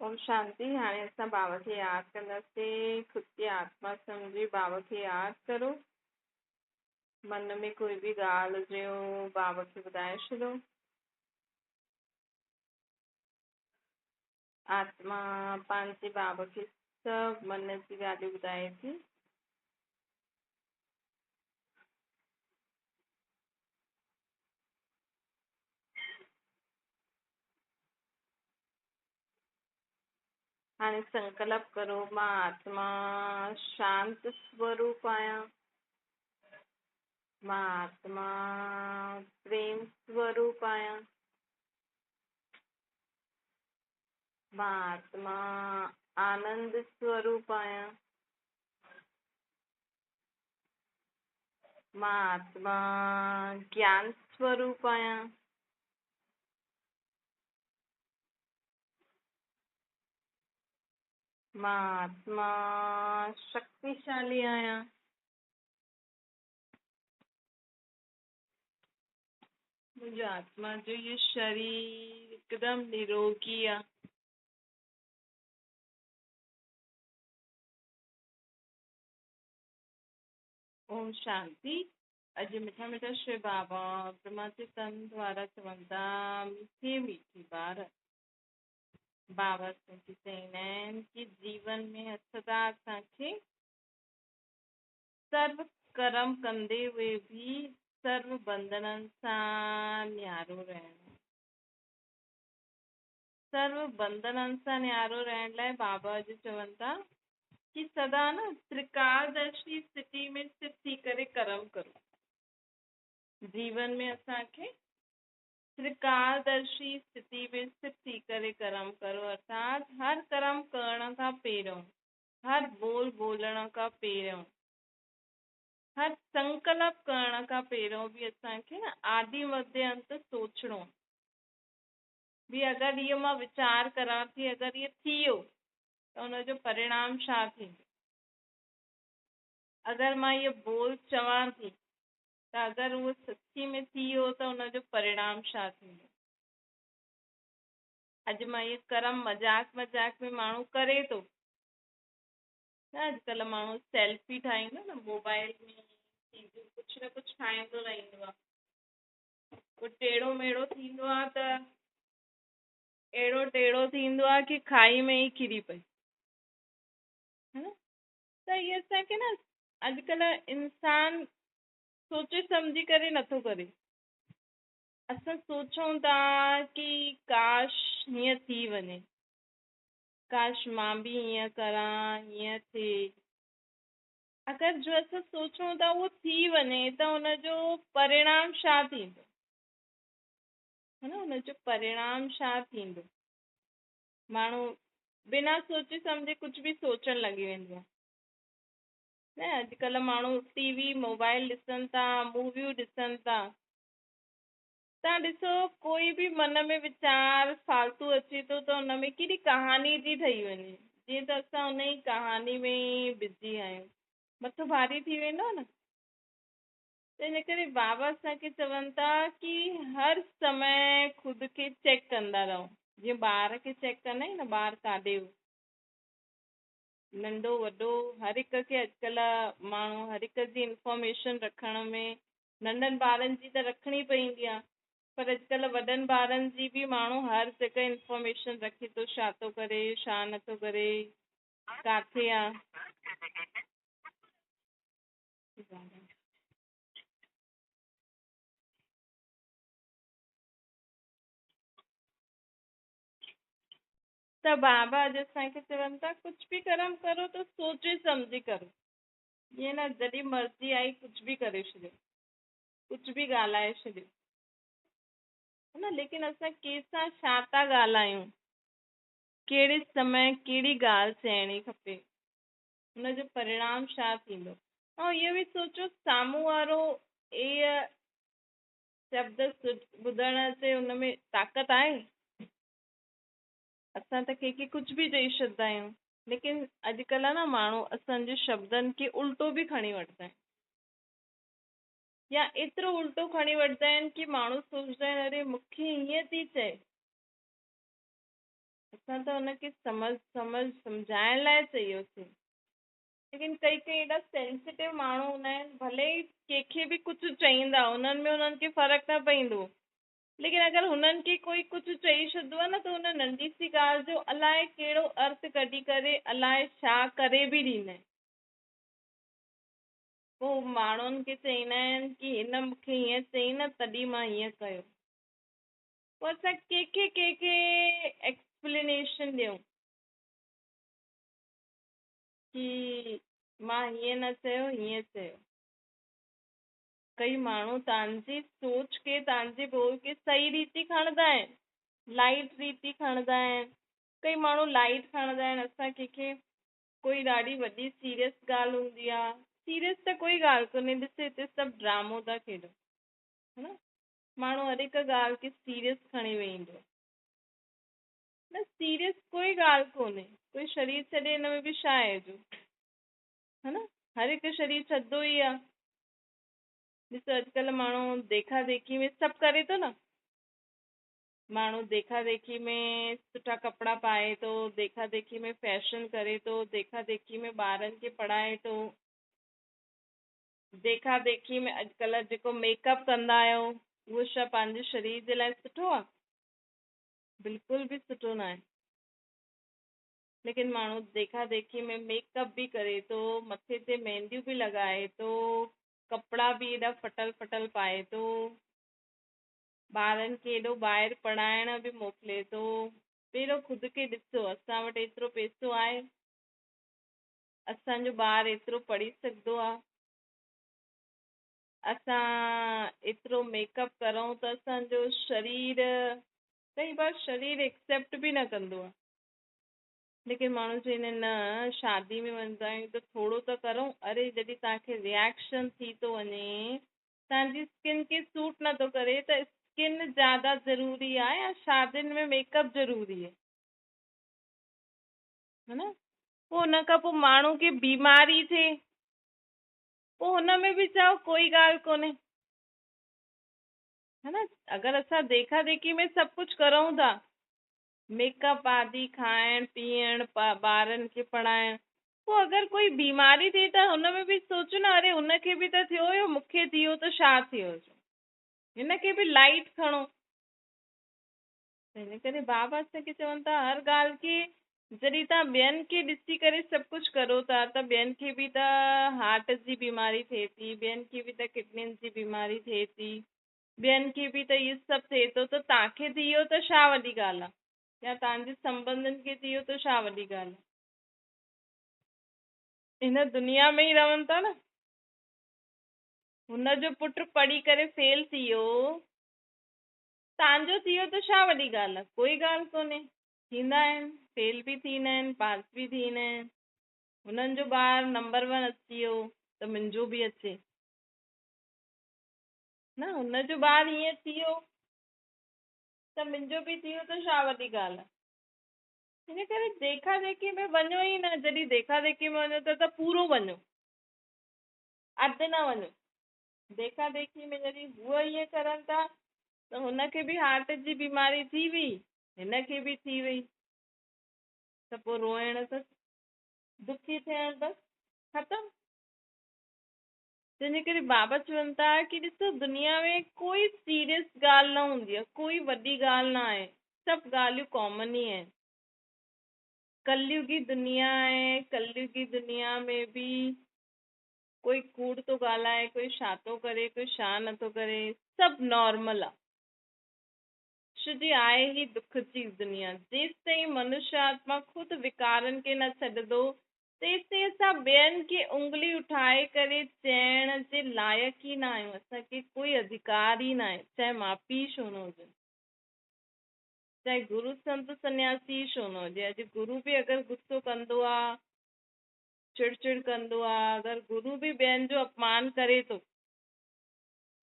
اوم شانتي. هاڻي اسان بابا کي ياد ڪنداسين. خود کي آتما سمجهي بابا کي ياد ڪرو. من ۾ ڪوئي به ڳالهه هجي بابا کي ٻڌائي ڇڏو. آتما پنهنجي بابا کي سڀ من جي ڳالهيون ٻڌائي ٿي. هاڻي سنڪلپ ڪرو، مان آتما شانت سوروپ آهيان، مان آتما پريم سوروپ آهيان، مان آتما آنند سوروپ آهيان، مان آتما گيان سوروپ آهيان، مان آتما شڪتيشالي آهيان. منهنجو آتما جو اهو شرير هڪدم نروگي آهي. اوم شانتي. اڄ مٺا مٺا شو بابا برهما جي تن دوارا چون ٿا، مٺي مٺي ٻار، بابا اسان کي چوندا آهن ڪي جيون ۾ سدا اسان کي سرو ڪرم ڪندي هئي به سرو بنڌنن سان نيارو رهڻو. سرو بنڌنن سان نيارو رهڻ لاءِ بابا اڄ چون ٿا ڪي سدا نه ترڪالدرشي اسٿتي ۾ اسٿت ٿي ڪري ڪرم ڪرو. جيون ۾ اسان کي ترڪالدرشي اسٿتي ۾ اسٿت ٿي ڪري ڪرم ڪرو، ارٿات هر ڪرم ڪرڻ کان پهريون، هر ٻول ٻولڻ کان پهريون، هر سنڪلپ ڪرڻ کان پهريون به اسان کي نه آدي مڌيه انت سوچڻو به، اگر اهو مان ويچار ڪران ٿي، اگر اهو ٿي ويو ته ان جو پرڻام ڇا ٿيندو؟ اگر مان اهو ٻول چوان ٿي ته اگر اهو سچي ۾ ٿي ويو ته ان جو پرڻام ڇا ٿيندو؟ اڄ مان اهو ڪرم مذاق مذاق ۾ ماڻهو ڪري ٿو نه، اڄڪلهه ماڻهو سيلفي ٺاهيندو نه موبائل ۾، چيزون ڪجهه نه ڪجهه ٺاهيندو رهندو آهي، پوءِ ٽيڙو ميڙو ٿيندو آهي ته اهڙو ٽيڙو ٿيندو آهي ڪه کائي ۾ ئي ڪري پئي، ها نه؟ ته اهي اسان کي نه اڄڪلهه انسان سوچي سمجهي ڪري نٿو ڪري. اسان سوچون ٿا ڪه ڪاش هيئن ٿي وڃي، ڪاش مان به هيئن ڪران، هيئن ٿئي. اگر جو اسان سوچون ٿا اهو ٿي وڃي ته ان جو پرڻام ڇا ٿيندو؟ ها نه، ان جو پرڻام ڇا ٿيندو؟ ماڻهو بنا سوچي سمجهي ڪجهه به سوچڻ لڳي ويندو آهي نه. اڄڪلهه ماڻهو ٽي وي موبائل ڏسن ٿا، موويون ڏسن ٿا. توهان ڏسو ڪوئي به من ۾ ويچار فالتو اچي ٿو ته ان ۾ ڪيڏي ڪهاڻي ٿي ٺهي وڃي، جيئن ته اسان ان ئي ڪهاڻي ۾ ئي بزي آهيون، مٿو ڀاري ٿي ويندو آهي نه. ته ان ڪري بابا اسان کي چون ٿا ڪه هر سمي خود کي چيڪ ڪندا رهو، جيئن ٻار کي چيڪ ڪندا آهيون نه، ٻار ڪاڏي ويو، ننڍو وڏو هر هڪ کي اڄڪلهه ماڻهو هر هڪ جي انفارميشن رکڻ ۾ ننڍن ٻارن جي ته رکڻي پوندي آهي، پر اڄڪلهه وڏن ٻارن جي به ماڻهو هر جڳهه انفارميشن رکي ٿو، ڇا ٿو ڪري ڇا نٿو ڪري، ڪاٿي آهي. ته بابا اڄ اسان کي چون ٿا ڪجهه به ڪرم ڪرو ته سوچي سمجهي ڪرو، ائين نه جڏهن مرضي آئي ڪجهه به ڪري ڇڏيو، ڪجهه به ڳالهائي ڇڏيو، ها نه. ليڪن اسان ڪنهن سان ڇا ٿا ڳالهايون، ڪهڙي سمي ڪهڙي ڳالهه چئڻي کپي، هن جو پرڻام ڇا ٿيندو. ۽ اهو به سوچو سامهون وارو اهي شبد ٻڌڻ تي هن ۾ طاقت آهي؟ اسان ته ڪنهن کي ڪجهه به چئي ڇڏيندا آهيون، ليڪن اڄڪلهه نه ماڻهو اسان جي شبدن کي الٽو به کڻي وٺندا آهن، يا ايترو الٽو کڻي وٺندا آهن ڪه ماڻهو سوچندا آهن اري مون کي ائين ٿي چئي. اسان ته هن کي سمجهه سمجهه سمجهائڻ لاءِ چيوسين. ليڪن ڪئي ڪئي ايڏا سينسيٽو ماڻهو هوندا آهن، ڀلي ئي ڪنهن کي به ڪجهه چئيندا، هنن ۾ هنن کي فرق نه پئيندو. ليڪن اگر هنن کي ڪوئي ڪجهه چئي ڇڏندو آهي نه ته هن ننڍي سي ڳالهه جو الائي ڪهڙو ارٿ ڪڍي ڪري الائي ڇا ڪري به ڏيندا آهن. پوءِ ماڻهن کي چئيندا آهن ڪه هن مون کي هيئن چئي نه تڏهن مان هيئن ڪيو. پوءِ اسان ڪنهن کي ڪنهن کي ايڪسپلينيشن ڏيون ڪه مان هيئن نه چيو هيئن چيو. ڪئي ماڻهو توهان جي سوچ کي توهان جي ٻول کي صحيح ريتي کڻندا آهن، لائيٽ ريتي کڻندا آهن. ڪئي ماڻهو لائيٽ کڻندا آهن. اسان ڪنهن کي ڪوئي ڏاڍي وڏي سيريس ڳالهه هوندي آهي، سيريس ته ڪوئي ڳالهه ڪونهي، ڏس هتي سڀ ڊرامو ٿا کيڏن، ها نه. ماڻهو هر هڪ ڳالهه کي سيريس کڻي ويندو آهي. نه سيريس ڪوئي ڳالهه ڪونهي، ڪوئي شرير ڇڏي هن ۾ به ڇا آهي جو، ها نه. هر هڪ شرير ڇڏندو ئي آهي. ڏسو اڄڪلهه ماڻهو ديکا ديکي ۾ سڀ ڪري ٿو نه، ماڻهو ديکا ديکي ۾ سٺا ڪپڙا پائي ٿو، ديکا ديکي ۾ فيشن ڪري ٿو، ديکا ديکي ۾ ٻارن کي پڙهائي ٿو، ديکا ديکي ۾ اڄڪلهه جيڪو ميڪ اپ ڪندا آهيو اهو ڇا پنهنجي شرير جي لاءِ سٺو آهي؟ بلڪل به سٺو نه آهي. ليڪن ماڻهو ديکا ديکي ۾ ميڪ اپ به ڪري ٿو، مٿي تي مهنديون به لڳائي ٿو، ڪپڙا به ايڏا ڦٽل ڦٽل پائي ٿو، ٻارن کي ايڏو ٻاهر پڙهائڻ به موڪلي ٿو. پهريون خود کي ڏسو، اسان وٽ ايترو پئسو آهي؟ اسان جو ٻار ايترو پڙهي سگهندو آهي؟ اسان ايترو ميڪ اپ ڪرون ته اسان جو شرير، ڪئي بار شرير ايڪسيپٽ به نه ڪندو آهي. ليڪن ماڻهو چوندا آهن نه شادي ۾ وڃندا آهيون ته ٿورو ته ڪرون. اري جڏهن توهان کي ريئيڪشن ٿي ٿو وڃي، توهان جي اسڪن کي سوٽ نٿو ڪري، ته اسڪن زياده ضروري آهي يا شادين ۾ ميڪ اپ ضروري آهي؟ ها نه. پوءِ هن کان پوءِ ماڻهو کي بيماري ٿئي، پوءِ هن ۾ به چئو ڪوئي ڳالهه ڪونهي، ها نه. اگر اسان ديکا ديکي ۾ سڀ ڪجهه ڪرون ٿا، ميڪ اپ آدي، کائڻ پيئڻ، ٻارن کي پڙهائڻ، پوءِ اگر ڪوئي بيماري ٿئي ته هن ۾ به سوچو نه، اري هن کي به ته ٿيو هيو، مون کي ٿي ويو ته ڇا ٿيو، هن کي به لائيٽ کڻو. هن ڪري بابا اسان کي چون ٿا هر ڳالهه کي جڏهن توهان ٻين کي ڏسي ڪري سڀ ڪجهه ڪرو ٿا ته ٻين کي به ته هارٽ جي بيماري ٿئي ٿي، ٻين کي به ته ڪڊنين جي بيماري ٿئي ٿي، ٻين کي به ته اهو سڀ ٿئي ٿو، ته توهان کي ٿي ويو ته ڇا وڏي ڳالهه آهي، يا توهان جي سنٻنڌن کي ٿي ويو ته ڇا وڏي ڳالهه آهي. هن دنيا ۾ ئي رهن ٿا نه. هن جو پٽ پڙهي ڪري فيل ٿي ويو، توهان جو ٿي ويو ته ڇا وڏي ڳالهه آهي؟ ڪوئي ڳالهه ڪونهي. ٿيندا آهن، فيل به ٿيندا آهن، پاس به ٿيندا آهن. هنن جو ٻار نمبر 1 اچي ويو ته منهنجو به اچي نه، هن جو ٻار ائين ٿي ويو ته منهنجو به ٿي ويو ته ڇا وڏي ڳالهه آهي. هن ڪري ديکا ديکي ۾ وڃو ئي نه. جڏهن ديکا ديکي ۾ وڃو ته پورو وڃو، اڌ نه وڃو. ديکا ديکي ۾ جڏهن هوءَ ائين ڪرن ٿا ته هن کي به هارٽ جي بيماري ٿي وئي، هن کي به ٿي وئي، ته پوءِ روئڻ ته دکي ٿيڻ بس ختم. تنهن جي ڪري بابا چون ٿا ڪه ڏسو دنيا ۾ ڪوئي سيريس ڳالهه نه هوندي آهي، ڪوئي وڏي ڳالهه نه آهي، سڀ ڳالهيون ڪامن ئي آهن. ڪليگي دنيا آهي، ڪليگي دنيا ۾ به ڪوئي ڪوڙ ٿو ڳالهائي، ڪوئي ڇا ٿو ڪري، ڪوئي ڇا نٿو ڪري، سڀ نارمل آهي. ڇو جي آهي ئي دک جي دنيا. جيستائين منشيه آتما خود وڪارن کي نه ڇڏندو، تيستائين اسان ٻين کي انگلي اٺائي ڪري چئڻ جي لائق ئي نه آهيون. اسان کي ڪوئي اڌڪار ئي نه آهي، چاهي ماءُ پيءُ ڇو نه هجن، چاهي گرو سنت سنياسي ڇو نه هجي. اڄ گرو به اگر غصو ڪندو آهي، چڙچڙ ڪندو آهي، اگر گرو به ٻين جو اپمان ڪري ٿو،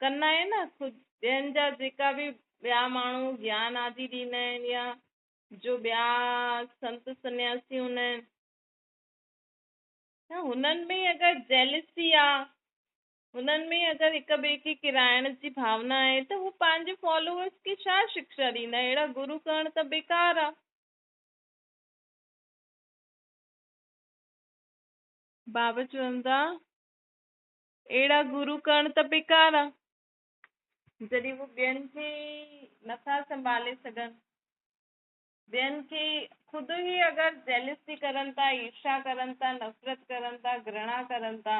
ڪندا آهن نه خود ٻين جا جيڪا به ٻيا ماڻهو گيان آدي ڏيندا آهن يا جو ٻيا سنت سنياسي هوندا آهن، ته هنن ۾ اگر جيلسي آهي، هنن ۾ اگر هڪ ٻئي کي ڪرائڻ جي ڀاونا آهي، ته هو پنهنجي فالوورس کي ڇا شڪشا ڏيندا؟ اهڙا گرو ڪرڻ ته بيڪار آهي. بابا چون ٿا، اهڙا گرو ڪرڻ ته بيڪار آ، جڏهن هو ٻين کي نٿا سنڀالي سگهن، ٻين کي خود ئي اگر جيلسي ڪرن ٿا، ايرشا ڪرن ٿا، نفرت ڪرن ٿا، گهرڻا ڪرن ٿا،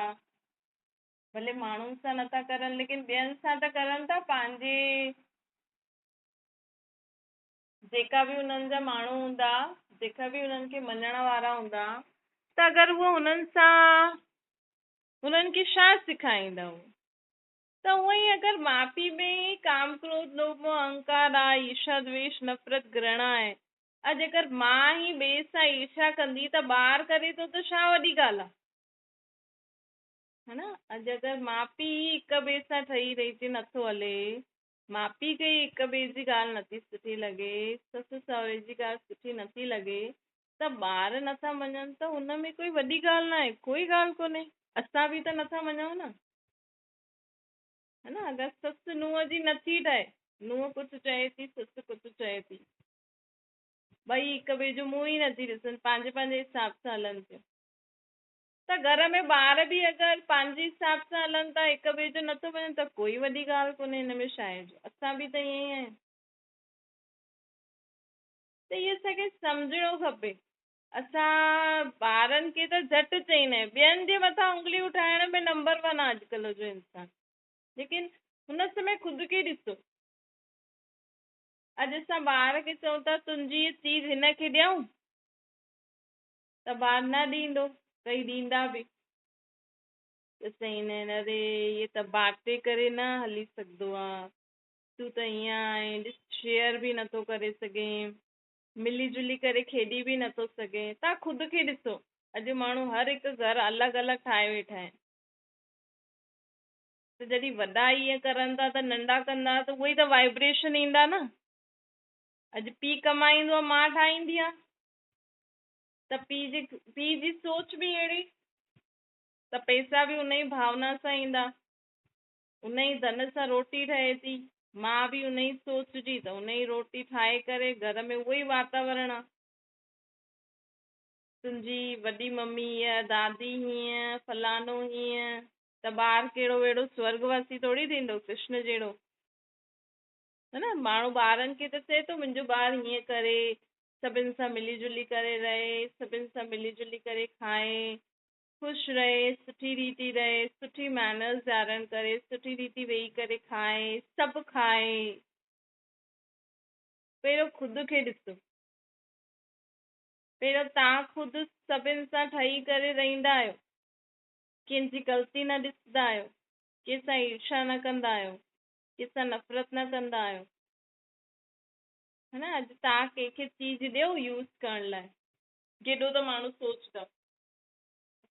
ڀلي ماڻهن سان نٿا ڪرن ليڪن ٻين سان ته ڪرن ٿا، پنهنجي جيڪا به انهن جا ماڻهو هوندا، جيڪا به انهن کي مڃڻ وارا هوندا، ته اگر هو انهن سان انهن کي ڇا سيکاريندا هو؟ ته اونئن ئي اگر ماء پيء ۾ ئي ڪام ڪروڌ لوڀ موهه اهنڪار آهي، ايرشا دويش نفرت گهرڻا آهي، اڄ اگر ماء ئي ٻئي سان ايرشا ڪندي ته ٻار ڪري ٿو ته ڇا وڏي ڳالهه آهي؟ ها نه؟ اڄ اگر ماء پيء ئي هڪ ٻئي سان ٺهي رهجي نٿو هلي، ماء پيء کي ئي هڪ ٻئي جي ڳالهه نٿي سٺي لڳي، سس سهري جي ڳالهه سٺي نٿي لڳي ته ٻار نٿا مڃن ته ان ۾ ڪوئي وڏي ڳالهه ناهي، ڪوئي ڳالهه ڪونهي، اسان به ته نٿا مڃون نه. ها نه، اگر سس نونهن جي نٿي ٺهي، نونهن ڪجهه چئي ٿي، سس ڪجهه چئي ٿي، ٻئي هڪ ٻئي جو منهن ئي نٿي ڏسن، پنهنجي پنهنجي حساب سان هلن ٿيون، ته گهر ۾ ٻار به اگر پنهنجي حساب سان هلن ٿا، هڪ ٻئي جو نٿو مڃن ته ڪوئي وڏي ڳالهه ڪونهي هن ۾ ڇا آهي جو، اسان به ته ائين ئي آهيون. ته اهي اسان کي سمجهڻو کپي. اسان ٻارن کي ته جهٽ چئيندا آهيون، ٻين جي مٿان انگلي اٺائڻ ۾ نمبر ون آهي اڄڪلهه جو انسان، ليڪن هن سمي خود کي ڏسو. اڄ اسان ٻار کي چئون ٿا تنهنجي هيء چيز هن کي ڏيون ته ٻار نه ڏيندو، ڪئي ڏيندا به ته چئيندا آهن اري هيء ته باٽي ڪري نه هلي سگهندو آهي، تون ته ائين آهين، ڏس شيئر به نٿو ڪري سگهين، ملي جلي ڪري کيڏي به نٿو سگهين. توهان خود کي ڏسو، اڄ ماڻهو هر هڪ گهر الڳ الڳ ٺاهي ويٺا آهن. ته جڏهن وڏا ائين ڪرن ٿا ته ننڍا ڪندا ته اهي ئي ته وائبريشن ايندا نه. اڄ پيء ڪمائيندو آهي، ماء ٺاهيندي آهي، ته پيء جي سوچ به اهڙي ته پئسا به ان ئي ڀاونا سان ايندا. ان ئي ڌن سان روٽي ٺهي ٿي، ماء به ان ئي سوچ جي ته ان ئي روٽي ٺاهي ڪري گهر ۾ اهو ئي واتاورڻ آ. تنهنجي وڏي ممي هيء، دادي هيئن، فلاڻو هيئن، ته ٻار ڪهڙو اهڙو سورڳ واسي ٿوري ٿيندو، ڪرشن جهڙو. ها نه، ماڻهو ٻارن کي ته چئي ٿو منهنجو ٻار هيئن ڪري، سڀن سان ملي جلي ڪري رهي، سڀن سان ملي جلي ڪري کائي، خوش رهي، سٺي ريتي رهي، سٺي مينرز ڌارڻ ڪري، سٺي ريتي ويهي ڪري کائي، سڀ کائي. پهريون خود کي ڏسو. پهريون توهان خود سڀن سان ٺهي ڪري رهندا آهيو، ڪنهن جي غلطي نه ڏسندا آهيو، ڪنهن سان ايرشا نه ڪندا آهيو، ڪنهن سان نفرت نه ڪندا آهيو. ها نه، اڄ توهان ڪنهن کي چيز ڏيو يوز ڪرڻ لاء، ڪيڏو ته ماڻهو سوچندو.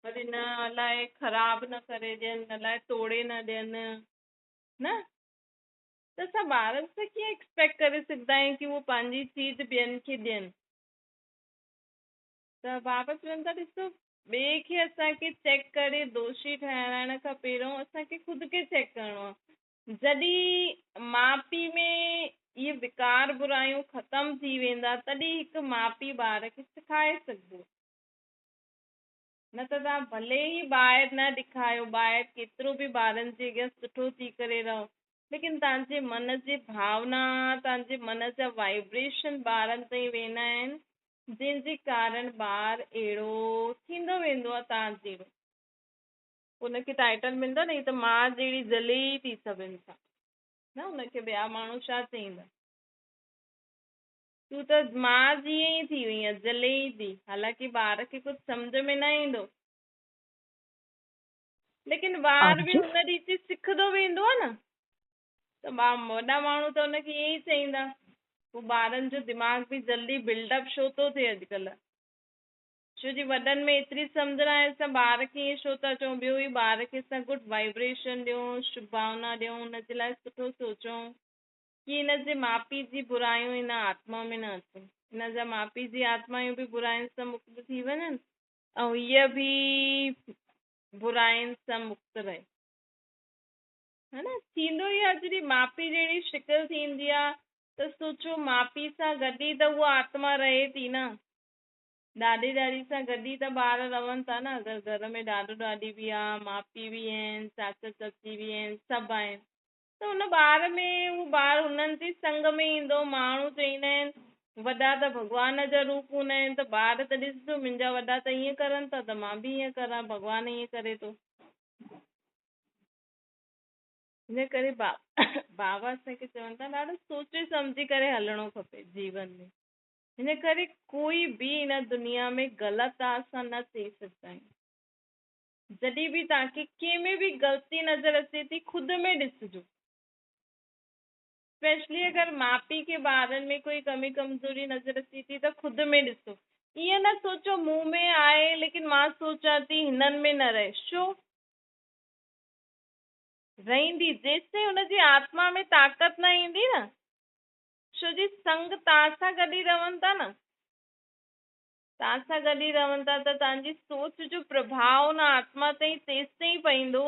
وري نه الائي خراب نه ڪري ڏين، الائي توڙي نه ڏين، نه ته اسان ٻارن سان ڪيئن ايڪسپيڪٽ ڪري سگهندا آهيون ڪي هو پنهنجي چيز ٻين کي ڏين. ته بابا چون ٿا ڏسو ٻئي کي اسان کي چيڪ ڪري دوشي ٺهرائڻ کان پهريون اسان کي خود کي چيڪ ڪرڻو آهي. جڏهن ماء پيء ۾ اهي وڪار برايون ختم ٿي ويندا تڏهن هڪ ماء پيء ٻار کي سکائي سگهبو. نه ته توهان ڀلي ئي ٻاهر نه ڏيکايو، ٻاهر ڪيترو به ٻارن جي اڳيان سٺو ٿي ڪري رهو، ليڪن توهان جي من جي ڀاونا، توهان جي من جا وائبريشن ٻارن تائين ويندا آهن، جنهن جي ڪارڻ ٻار اهڙو ٿيندو ويندو آهي توهان جهڙو. ان کي ٽائيٽل ملندو نه، هي ته ماء جهڙي جلي ئي ٿي سڀن سان، نه ان کي ٻيا ماڻهو ڇا چئيندا. تون ته ماء جيئن ئي ٿي وئين، جلي ئي ٿي. حالانڪه ٻار کي ڪجهه سمجهه ۾ نه ايندو. ليڪن ٻار آپ به جس ان ريت سکندو ويندو آهي نه، ته وڏا ماڻهو ته ان کي ائين ئي چئيندا. پوء ٻارن جو دماغ به جلدي بلڊ اپ ڇو ٿو ٿئي اڄڪلهه؟ ڇو جي وڏن ۾ ايتري سمجهه ناهي، اسان ٻار کي ائين ڇو ٿا چئون؟ ٻيو ئي ٻار کي اسان گڊ وائبريشن ڏيون، شڀ ڀاونا ڏيون، ان جي لاء سٺو سوچون. ڪي هن جي ماء پيء جي برايون هن آتما ۾ نه اچن. هن جا ماء پيء جي آتمايون به براين سان مڪت ٿي وڃن ۽ هيء به براين سان مڪت رهي. ها نه ٿيندو ئي آهي جڏهن ماء پيء جهڙي شڪل ٿيندي آهي ته سوچو ماء پيء سان گڏ ئي ته اها آتما رهي ٿي نه. ڏاڏي ڏاڏي سان گڏ ئي ته ٻار رهن ٿا نه، اگر گهر ۾ ڏاڏو ڏاڏي به آ، ماءُ پيءُ به آهن، چاچا چاچي به آهن، سڀ آهن ته هن ٻار ۾ اهو ٻار هنن جي سنگ ۾ ايندو. ماڻهو چوندا آهن وڏا ته ڀڳوان جا روپ هوندا آهن، ته ٻار ته ڏسجو منهنجا وڏا ته ائين ڪرن ٿا ته مان به ائين ڪران، ڀڳوان ائين ڪري ٿو. هن ڪري بابا اسان کي چون ٿا ڏاڍو سوچي سمجهي ڪري هلڻو کپي جيون ۾. هن ڪري ڪوئي به هن دنيا ۾ غلط آ اسان نه چئي سگهندا آهيون. جڏهن به توهان کي ڪنهن ۾ به غلطي نظر اچي ٿي خود ۾ ڏسجو. اسپيشلي اگر ماءُ پيءُ کي ٻارن ۾ ڪوئي ڪمي ڪمزوري نظر اچي ٿي ته خود ۾ ڏسو. ائين نه سوچو مون ۾ آهي ليڪن مان سوچان ٿي هنن ۾ نه رهي. ڇو؟ رهندي جيستائين هن جي آتما ۾ طاقت نه ايندي نه، ڇو جي سنگ توهان سان گڏ ئي رهن ٿا نه، توهان سان گڏ ئي رهن ٿا ته توهان جي سوچ جو پرڀاءُ هن آتما تائين تيستائين پوندو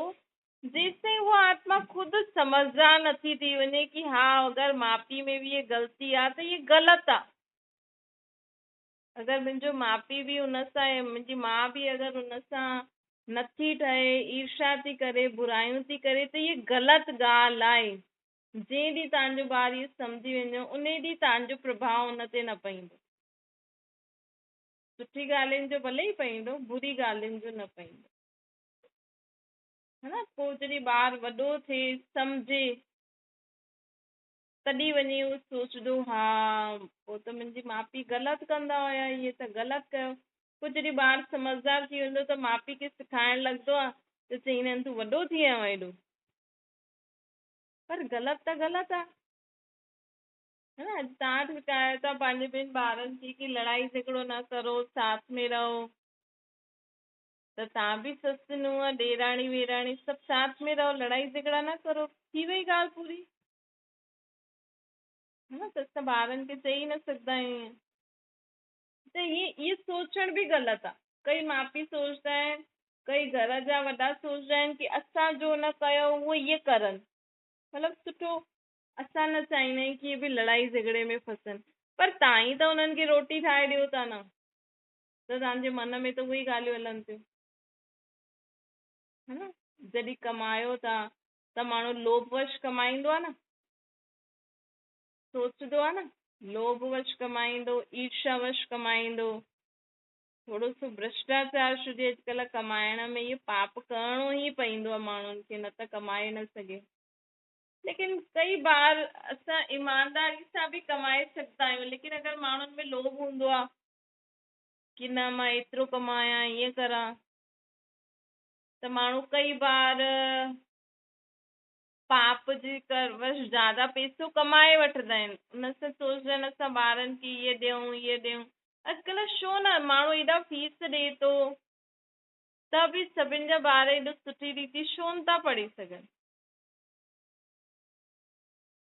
جيستائين اها آتما خود سمجهدار نٿي ٿي وڃي ڪي ها اگر ماءُ پيءُ ۾ به هيءَ غلطي آ ته هيءَ غلط آ. اگر منهنجو ماءُ پيءُ به هن سان ۽ منهنجي ماءُ به اگر هن سان نٿي ٺهي، ايرشا ٿي ڪري، برايون ٿي ڪري ته هيءَ غلط ڳالهه آهي. جنهن ڏينهن توهان جو ٻار اهو سمجهي ويندو ان ڏينهن توهان جو پرڀاءُ هن تي نه پوندو. سٺي ڳالهين جو ڀلي ئي پوندو، بري ڳالهين جو نه پوندو. ها نه، پوءِ جڏهن ٻار وڏو ٿئي، سمجهي، تڏهن وڃي اهو سوچندو ها پوءِ ته منهنجي ماءُ پيءُ غلط ڪندا هئا، اهي ته غلط ڪيو. پوءِ جڏهن ٻار سمجهدار ٿي ويندو ته ماءُ پيءُ کي سيکارڻ لڳندو آهي ته چوندا آهن تون وڏو ٿي ويو آهين ايڏو، پر غلط ته غلط آهي. ها نه، اڄ توهان سکايو ٿا پنهنجي ٻن ٻارن کي ڪي لڙائي جهڳڙو نه ڪرو، ساٿ ۾ رهو، ته توهان به سس ننهن ڏيراڻي ويراڻي سڀ ساٿ ۾ رهو، لڙائي جهڳڙا نه ڪرو، ٿي وئي ڳالهه پوري. ها نه، ته اسان ٻارن کي چئي نه سگهندا آهيون ائين. ته هي سوچڻ به غلط آهي. ڪئي ماءُ پيءُ سوچندا آهن، ڪئي گهر جا وڏا سوچندا آهن ڪي اسان جو نه ڪيو اهو ائين ڪرن، مطلب سٺو اسان نه چاهيندا آهيون ڪي اهي به لڙائي جهڳڙي ۾ ڦسن، پر توهان ئي ته هنن کي روٽي ٺاهي ڏيو ٿا نه، ته توهان جي من ۾ ته اهي ئي ڳالهيون هلن ٿيون. ها نه، جڏهن ڪمايو ٿا ته ماڻهو لوڀ وش ڪمائيندو آهي نه، سوچندو آهي نه، لوڀ وش ڪمائيندو، ايرشا وش ڪمائيندو، ٿورو سو ڀرشٽاچار ڇو جي اڄڪلهه ڪمائڻ ۾ اهو پاپ ڪرڻو ئي پوندو آهي ماڻهن کي، نه ته ڪمائي نه سگهي. ليڪن ڪئي بار اسان ايمانداري سان به ڪمائي سگهندا آهيون، ليڪن اگر ماڻهن ۾ لوڀ هوندو آهي ڪي نه مان ايترو ڪمايان ائين ڪران، ته ماڻهو ڪئي بار پاپ جي ڪروش زياده پئسو ڪمائي وٺندا آهن، ان سان سوچندا آهن اسان ٻارن کي اهي ڏيون اهي ڏيون. اڄڪلهه ڇو نه ماڻهو ايڏا فيس ڏئي ٿو ته به سڀني جا ٻار ايڏو سٺي ريتي ڇو نٿا پڙهي سگهن؟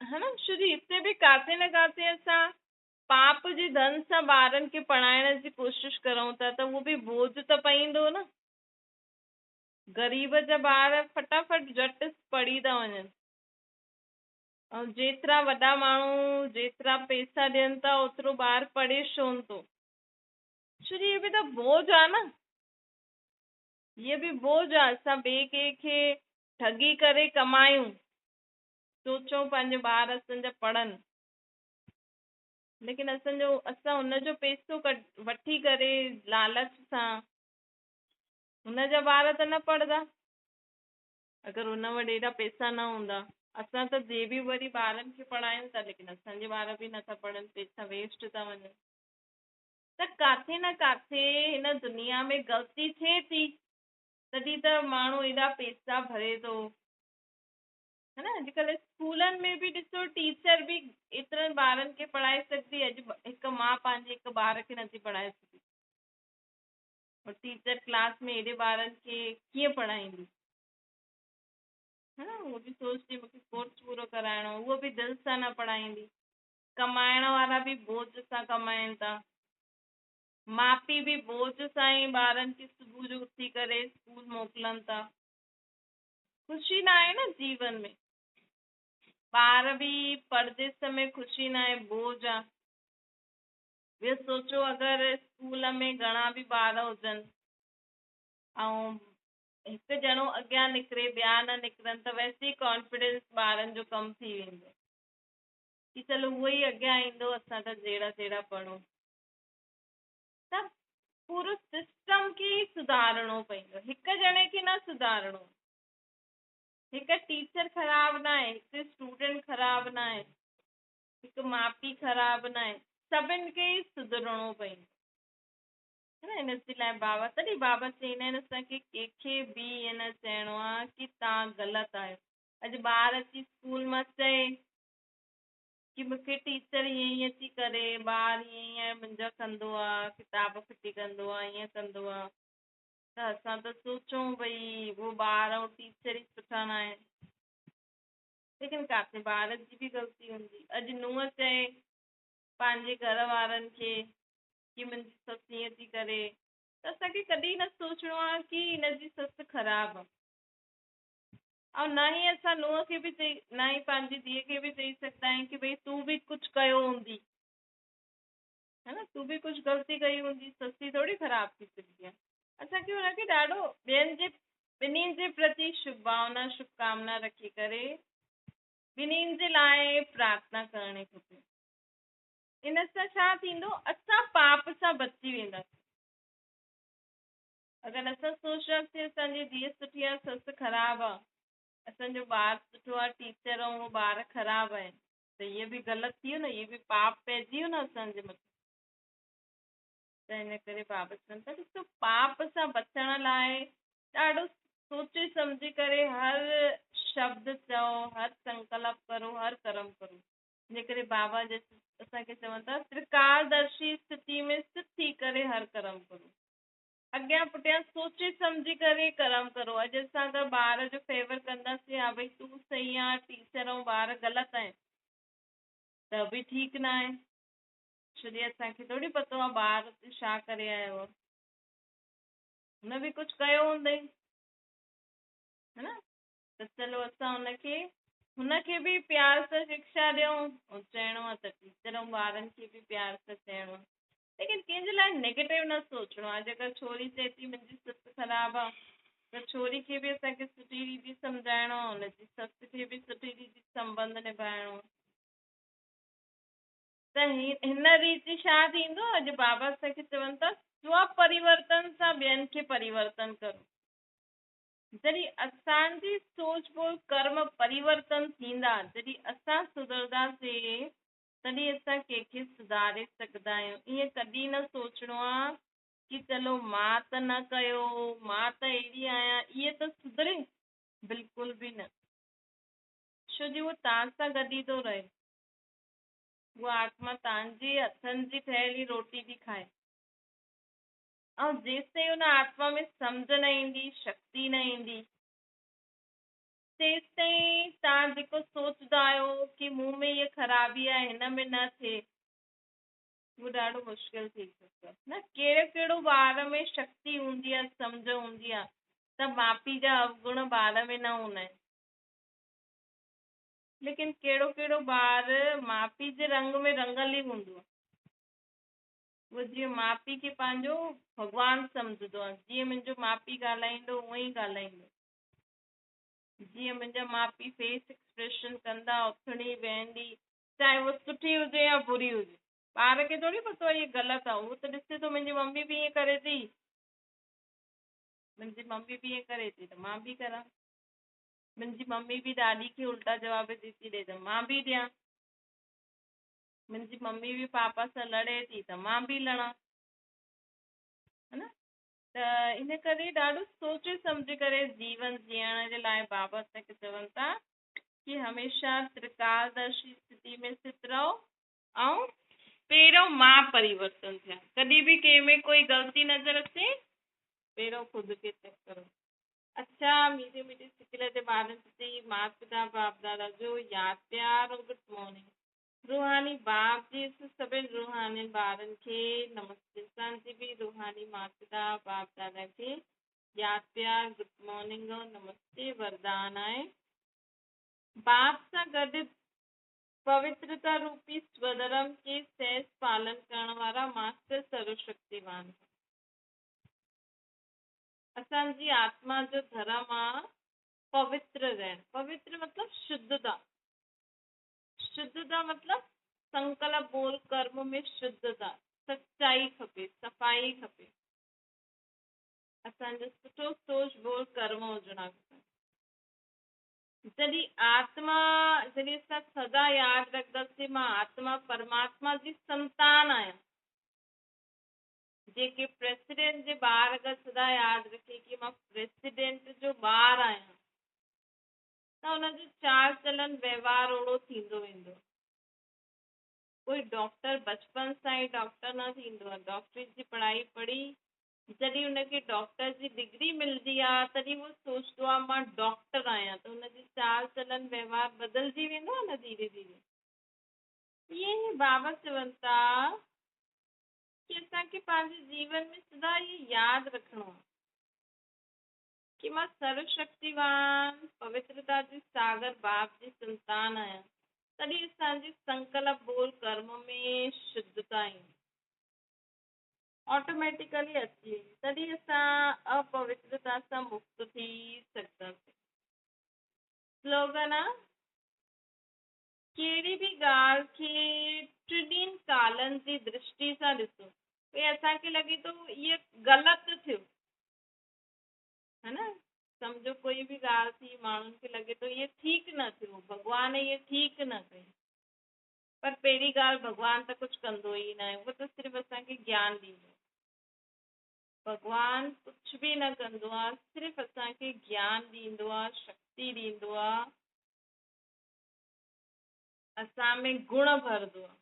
ها نه، ڇو جي هتي به ڪاٿي نه ڪاٿي اسان پاپ جي ڌن سان ٻارن کي پڙهائڻ جي ڪوشش ڪرون ٿا ته اهو به بوجهه ته پوندو نه. غريب جا ٻار فٽافٽ جهٽ پڙهي ٿا وڃن، ۽ جيترا وڏا ماڻهو جيترا پئسا ڏين ٿا اوترو ٻار پڙهي ڇو نه ٿو؟ ڇو جي اهو به ته بوجهه آهي نه، اهو به بوجهه آهي. اسان ٻئي ڪنهن کي ٺڳي ڪري ڪمايون، سوچون پنهنجا ٻار اسان جا پڙهن، ليڪن اسان هن جو پئسو وٺي ڪري لالچ سان هن جا ٻار ته نه پڙهندا. اگر هن وٽ ايڏا پئسا نه هوندا، اسان ته جي به وري ٻارن کي پڙهايون ٿا، ليڪن اسان جي ٻار به نٿا پڙهن، پئسا ويسٽ ٿا وڃن. ته ڪاٿي نه ڪاٿي هن دنيا ۾ غلطي ٿئي ٿي، تڏهن ته ماڻهو ايڏا پئسا ڀري ٿو. ها نه، اڄڪلهه اسڪولن ۾ به ڏسو ٽيچر به ايترن ٻارن کي پڙهائي سگهندي، اڄ هڪ ماءُ پنهنجي هڪ ٻار کي نٿي پڙهائي سگهي، اور ٽيچر ڪلاس ۾ ايڏي ٻارن کي ڪيئن پڙهائيندي؟ ها نه، اهو به سوچندي مون کي ڪورس پورو ڪرائڻو، اهو به دل سان نه پڙهائيندي. ڪمائڻ وارا به بوجهه سان ڪمائن ٿا، ماءُ پيءُ به بوجهه سان ئي ٻارن کي صبح جو اٿي ڪري اسڪول موڪلن ٿا. خوشي نه آهي نه جيون ۾، ٻار به پرديس ۾ خوشي نه آهي، بوجهه آهي. ٻيو سوچو اگر اسڪول ۾ گهڻا به ٻار هجن ۽ هڪ ڄڻو اڳيان نڪري ٻيا نه نڪرن ته ويسي ئي ڪانفيڊنس ٻارن جو ڪم ٿي ويندو ڪي چلو اهو ئي اڳيان ايندو اسان ته جهڙا تهڙا پڙهون. ته پورو سسٽم کي ئي سڌارڻو پوندو، هڪ ڄڻي کي نه سڌارڻو. هڪ ٽيچر خراب نه آهي، هڪ اسٽوڊنٽ خراب نه آهي، هڪ ماء پيء خراب نه آهي، سڀن کي ئي سڌرڻو پوندو. نه ان جي لاء بابا تڏهن بابا چئيندا آهن اسان کي ڪنهن کي به ائين نه چئڻو آهي ڪي توهان غلط آهيو. اڄ ٻار اچي اسڪول مان چئي ڪي مون کي ٽيچر ائين ائين ٿي ڪري، ٻار ائين ائين منهنجا ڪندو آهي، ڪتاب ڦٽي ڪندو آهي، ائين ڪندو آهي، ته اسان ته سوچون ڀئي اهو ٻار ۽ ٽيچر ئي سٺا نه آهن. ليڪن ڪاٿي ٻار جي به غلطي هوندي. اڄ نونهن چئي پنهنجي گهر وارن کي ڪي منهنجي سس ائين ٿي ڪري ته اسان کي ڪڏهن نه سوچڻو آهي ڪي هن جي سس خراب آهي ۽ نه ئي اسان نونهن کي به چئي نه ئي پنهنجي ڌيء کي به چئي سگهندا آهيون ڪي ڀئي تون به ڪجهه ڪيو هوندي ها نه تون به ڪجهه غلطي ڪئي هوندي سس ئي ٿوري خراب ٿي سگهندي آهي. اسان کي هن کي ڏاڍو ٻين جي ٻنهين جي پرتي شڀ ڀاونا شڀ ڪامنا رکي ڪري ٻنهين جي لاء پرارٿنا ڪرڻي کپي. ان سان ڇا ٿيندو؟ اسان پاپ سان بچي وينداسين. اگر اسان سوچنداسين اسان جي ڌيء سٺي آهي سس خراب آهي، اسان جو ٻار سٺو آهي ٽيچر ۽ اهو ٻار خراب آهن ته اهي به غلط ٿي ويو نه، اهي به پاپ پئجي ويو نه اسان جي مٿان. ته ان ڪري بابا چون ٿا ڏسو پاپ سان بچڻ لاء ڏاڍو سوچي سمجهي ڪري هر شبد چئو، هر سنڪلپ ڪرو، هر ڪرم ڪرو. ان ڪري بابا اسان کي چون ٿا ترڪالدرشي اسٿتي ۾ اسٿت ٿي ڪري هر ڪرم ڪرو. اڳيان پٺيان سوچي سمجهي ڪري ڪرم ڪرو. اڄ اسان اگر ٻار جو فيور ڪنداسين ها ڀئي تون صحيح آن ٽيچر ۽ ٻار غلط آهن ته به ٺيڪ نه آهي. ڇو جي اسان کي ٿوري پتو آهي ٻار اتي ڇا ڪري آيو آهي. هن به ڪجهه ڪيو هوندئي ها نه ته چلو اسان هن کي هن کي به پيار سان شڪشا ڏيون ۽ چئڻو آهي ته ٽيچر ۽ ٻارن کي به پيار سان چئڻو آهي ليڪن ڪنهن جي لاء نيگيٽو نه سوچڻو آهي. جيڪا ڇوري چئي ٿي منهنجي سس خراب آهي ته ڇوري کي به اسان کي سٺي ريتي سمجهائڻو آهي، هن جي سس کي به سٺي ريتي سنٻنڌ نڀائڻو آهي. ته هن ريت ڇا ٿيندو؟ اڄ بابا اسان کي چون ٿا سو پريورتن سان ٻين کي پريورتن ڪرو. جڏهن اسان جي سوچ ٻول ڪرم پريورتن ٿيندا، جڏهن اسان سڌرنداسين تڏهن اسان ڪنهن کي سڌاري سگهندا آهيون. ائين ڪڏهن نه سوچڻو آ ڪي چلو مان ته نه ڪيو، مان ته اهڙي آهيان، اهي ته سڌري، بلڪل به نه. ڇو جي اهو توهان سان گڏ ئي ٿو رهي. اها آتما توهان جي هٿن جي ٺهيل ئي روٽي ٿي کائي ۽ جيستائين ان آتما ۾ سمجهه نه ايندي، شڪتي نه ايندي، تيستائين توهان جيڪو سوچندا آهيو ڪي مون ۾ هيء خرابي آهي هن ۾ نه ٿئي، اهو ڏاڍو مشڪل ٿي سگهندو آهي. نه ڪهڙو ڪهڙو ٻار ۾ شڪتي هوندي آهي، سمجهه هوندي آهي ته ماء پيء جا اوگڻ ٻار ۾ نه هوندا آهن. ليڪن ڪهڙو ڪهڙو ٻار ماء پيء جي رنگ ۾ رڱيل ئي هوندو آهي. اهو جيئن ماء پيء کي پنهنجو ڀڳوان سمجهندو آهي. جيئن منهنجو ماء پيء ڳالهائيندو اونئن ئي ڳالهائيندو. جيئن منهنجا ماء پيء فيس ايڪسپريشن ڪندا، اٿڻي ويهندي، چاهي اهو سٺي هجي يا بري هجي. ٻار کي ٿوري پتو آهي هيء غلط آهي. اهو ته ڏسي ٿو منهنجي ممي به ائين ڪري ٿي. منهنجي ممي به ائين ڪري ٿي ته مان به ڪران. منهنجي ممي به ڏاڏي کي الٽا جواب ٿي ٿي ڏي ته مان به ڏيان. منهنجي ممي به پاپا سان لڙي ٿي ته مان به لڙان. ها نه؟ ته ان ڪري ڏاڍو سوچي سمجهي ڪري جيون جيئڻ جي لاء بابا اسان کي چون ٿا ڪي هميشه ترڪالدرشي اسٿتي ۾ اسٿت رهو ۽ پهريون مان پريورتن ٿيان. ڪڏهن به ڪنهن ۾ ڪوئي غلطي نظر اچي پهريون خود کي چيڪ ڪرو. اڇا ميٺي ميٺي سڪيل جي ٻارن جي مات پتا باپ دادا جو ياد پيار ۽ گڊ مارننگ روحاني باپ جي سڀن روحانين ٻارن کي نمستي اسان جي به روحاني مات پتا باپ دادا کي ياد پيار گڊ مارننگ ۽ نمستي وردان آهي باپ سان گڏ. پوترتا روپي سوڌرم کي سهج پالن ڪرڻ وارا ماسٽر سروشڪتيوان. اسان جي آتما جو ڌرم آ پوتر رهڻ. پوتر مطلب شڌتا. شڌتا مطلب سنڪلپ ٻول ڪرم ۾ شڌتا، سچائي کپي، صفائي کپي. اسان جو سٺو سوچ ٻول ڪرم هجڻ کپي. جڏهن آتما، جڏهن اسان سدا ياد رکنداسين مان آتما پرماتما جي سنتان آهيان. جيڪي پريزيڊنٽ جي ٻار اگر سدا ياد رکي ڪي مان پريزيڊنٽ جو ٻار آهيان ته ان جو چال چلن وهنوار اوڙو ٿيندو ويندو. ڪوئي ڊاڪٽر بچپن سان ئي ڊاڪٽر نه ٿيندو آهي. ڊاڪٽري جي پڙهائي پڙهي جڏهن ان کي ڊاڪٽر جي ڊگري ملندي آهي تڏهن هو سوچندو آهي مان ڊاڪٽر آهيان، ته ان جي چال چلن وهنوار بدلجي ويندو آهي نه ڌيري ڌيري. ائين ئي بابا چون ٿا ڪي اسان کي پنهنجي جيون ۾ سدا اهو ياد رکڻو آهي ڪي مان سروشڪتيوان پوترتا جي ساگر باپ جي سنتان آهيان، تڏهن اسان جي سنڪلپ ٻول ڪرم ۾ شڌتا ايندي، آٽوميٽيڪلي اچي ويندي، تڏهن اسان اپوترتا سان مڪت ٿي سگهنداسين. سلوگن آ، ڪهڙي به ڳالهه کي ٽنهي ڪالن جي درشٽي سان ڏسو. ڀئي اسان کي لڳي ٿو اهو غلط ٿيو ها نه، سمجهو ڪوئي به ڳالهه ٿي ماڻهن کي لڳي ٿو اهو ٺيڪ نه ٿيو، ڀڳوان اهو ٺيڪ نه ڪئي، پر پهرين ڳالهه ڀڳوان ته ڪجهه ڪندو ئي نه آهي، اهو ته صرف اسان کي گيان ڏيندو آهي. ڀڳوان ڪجهه به نه ڪندو آهي، صرف اسان کي گيان ڏيندو آهي، شڪتي ڏيندو آهي، اسان ۾ گڻ ڀرندو آهي.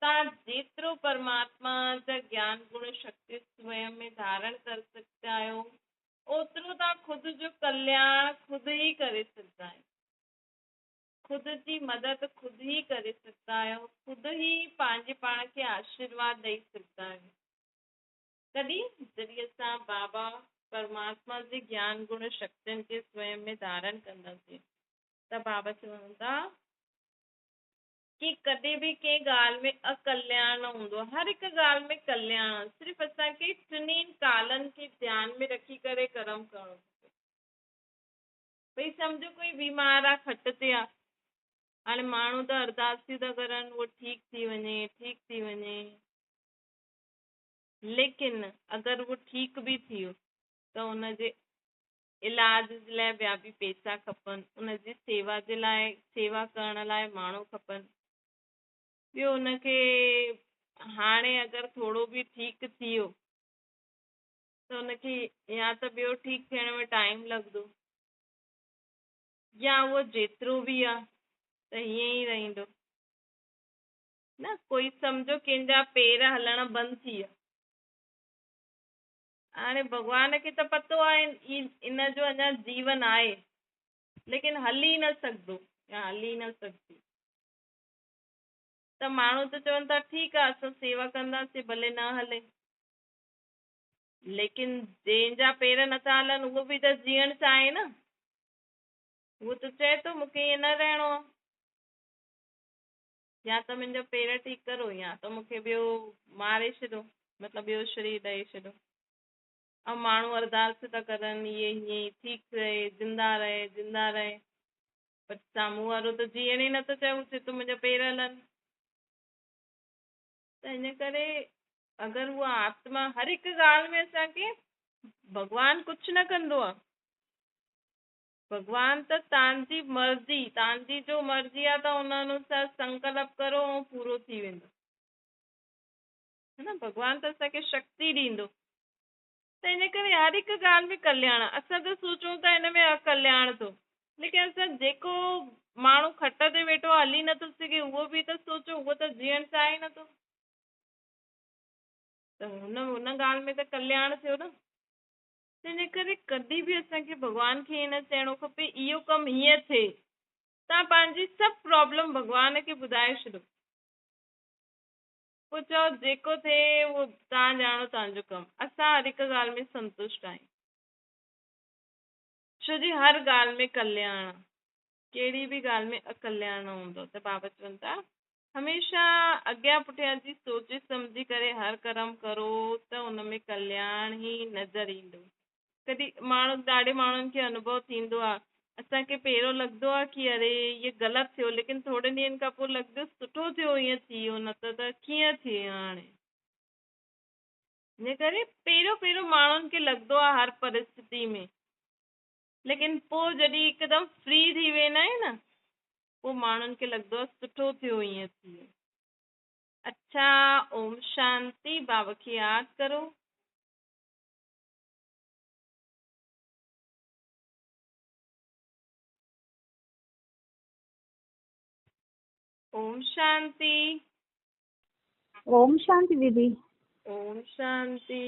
توهان جيترو پرماتما جا گيان گڻ شڪتي سويم ۾ ڌارڻ ڪري سگهندا آهيو، اوترو توهان خود جو ڪلياڻ خود ئي ڪري سگهندا آهيو، خود جي مدد خود ئي ڪري سگهندا آهيو، خود ئي پنهنجي پاڻ کي آشيرواد ڏئي سگهندا آهيو. ڪڏهن؟ جڏهن اسان بابا پرماتما جي گيان گڻ شڪتين کي سويم ۾ ڌارڻ ڪنداسين. ته بابا چون ٿا ڪي ڪڏهن به ڪنهن ڳالهه ۾ اڪلياڻ نه هوندو آهي، هر هڪ ڳالهه ۾ ڪلياڻ آهي. صرف اسان کي ٽنهي ڪالن کي ڌيان ۾ رکي ڪري ڪرم ڪرڻو کپي. ڀئي سمجهو ڪوئي بيمار آهي، کٽ تي آهي، هاڻي ماڻهو ته ارداسيون ٿا ڪرن اهو ٺيڪ ٿي وڃي، ٺيڪ ٿي وڃي، ليڪن اگر اهو ٺيڪ به ٿي ويو ته ان جي علاج جي لاء ٻيا به پئسا کپن، ان جي سيوا جي لاء، سيوا ڪرڻ لاء ماڻهو کپن، ٻيو ان کي هاڻي اگر ٿورو به ٺيڪ ٿي ويو ته ان کي يا ته ٻيو ٺيڪ ٿيڻ ۾ ٽائيم لڳندو يا اهو جيترو به آ ته هيئن ئي رهندو نه. ڪوئي سمجهو ڪنهن جا پير هلڻ بند ٿي ويا، هاڻي ڀڳوان کي ته پتو آهي ان جو اڃا جيون آهي، ليڪن هلي نه سگهندو يا هلي نه سگهندي، ته ماڻهو ته چون ٿا ٺيڪ آهي اسان سيوا ڪنداسين ڀلي نه هلي، ليڪن جنهن جا پير نٿا هلن اهو به ته جيئڻ چاهي نه، اهو ته چئي ٿو مون کي ائين نه رهڻو آهي، يا ته منهنجا پير ٺيڪ ڪرو يا ته مون کي ٻيو ماري ڇڏو، مطلب ٻيو شرير ڏئي ڇڏو. ۽ ماڻهو ارداس ٿا ڪرن اهي هيئن ئي ٺيڪ رهي، زنده رهي، زنده رهي، پر سامهون وارو ته جيئڻ ئي نٿو چاهي، هو چئي ٿو منهنجا پير هلن. ته ان ڪري اگر اها آتما هر هڪ ڳالهه ۾ اسان کي ڀڳوان ڪجهه نه ڪندو آهي، ڀڳوان ته توهان جي مرضي، توهان جي جو مرضي آهي ته ان انوسار سنڪلپ ڪرو ۽ پورو ٿي ويندو، ها نه. ڀڳوان ته اسان کي شڪتي ڏيندو. ته ان ڪري هر هڪ ڳالهه ۾ ڪلياڻ آهي. اسان ته سوچون ٿا هن ۾ اڪلياڻ ٿو، ليڪن اسان جيڪو ماڻهو کٽ تي ويٺو آهي هلي نٿو سگهي اهو به ته سوچو، اهو ته جيئڻ چاهي نٿو، ته هن ڳالهه ۾ ته ڪلياڻ ٿيو نه. تنهن جي ڪري ڪڏهن به اسان کي ڀڳوان کي ائين نه چئڻو کپي اهو ڪم هيئن ٿئي. توهان پنهنجي سڀ پرابلم ڀڳوان کي ٻڌائي ڇڏو، پوء چئو جيڪو ٿئي اهو توهان ڄاڻو، توهان جو ڪم. اسان هر هڪ ڳالهه ۾ سنتشٽ آهيون، ڇو جي هر ڳالهه ۾ ڪلياڻ آهي. कहिड़ी बि ॻाल्हि में अकल्याण न हूंदो। त बाबा चवनि था हमेशा अॻियां पुठियां जी सोची सम्झी करे हर करम करो त उन में कल्याण ई नज़र ईंदो। कॾहिं माण्हू ॾाढे माण्हुनि खे अनुभव थींदो आहे, असांखे पहिरियों लॻंदो आहे की अरे इहो ग़लति थियो, लेकिन थोरे ॾींहंनि खां पोइ लॻंदो सुठो थियो ईअं थी वियो, न त त कीअं थिए हाणे। इन करे पहिरियों पहिरियों माण्हुनि खे लॻंदो आहे हर परिस्थिति में, लेकिन पोइ जॾहिं हिकदमि फ्री थी वेंदा आहिनि न, पोइ माण्हुनि खे लॻंदो आहे सुठो थियो ईअं थी वियो। अच्छा, ओम शांति। बाबा खे यादि करो। ओम शांति। ओम शांति दीदी। ओम शांति।